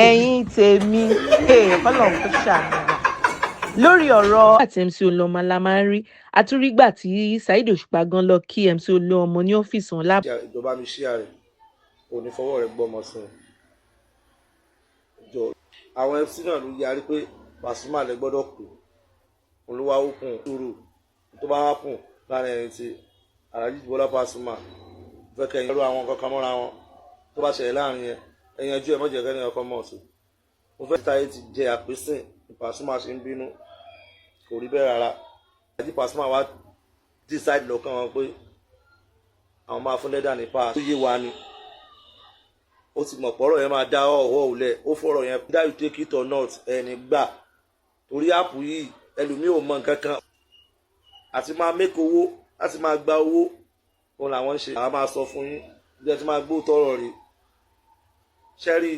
Ẹ̀yin tèmi, Ọlọ́run kò ṣàánú wa lórí ọ̀rọ̀ àti MC Olúọmọ la máa ń rí àtúrígbà tí Saheed Òṣùpá gan lọ kí MC Olúọmọ ní ọ́fíìsì wọn lábẹ́. Ìjọba mi ṣíà rẹ̀ kò ní fọwọ́ rẹ̀ gbọ́mọ sí i jọ. Àwọn MC náà ló yarí pé Pasuma lè gbọ́dọ̀ pè olúwa òkun sùúrù tó bá wà kùn láàrin ẹni tí Alhaji Bọ́lá Pasuma fẹ́ kẹ́yìn lọ́rọ̀ àwọn kankan mọ́ra wọn tó bá ṣẹlẹ̀ láàrin yẹn, ẹ̀yìn ẹjú ẹ̀ mọ́jẹ̀ kẹ́ni ọkọ mọ̀ sí. Mo fẹ́ táyé ti jẹ àpèsìn, Pasuma ṣe ń bínú, kò rí bẹ́ẹ̀ rárá. Alhaji Pasuma wá decide lọ́kàn wọn pé àwọn máa fún lẹ́dà ní pass tó yé wa ni. Ó ti mọ̀ pọ̀rọ̀ yẹn máa dá ọ̀họ́ òlẹ̀, ó fọ̀rọ̀ yẹn either you take it or not. Ẹni gbà torí app yìí, ẹlòmíì ò mọ nǹkan kan àti máa make owó, láti máa gba owó òun làwọn ń ṣe. Àwọn máa sọ fún yín bí ẹ ti máa gbó tọrọ rè ṣẹ́rí.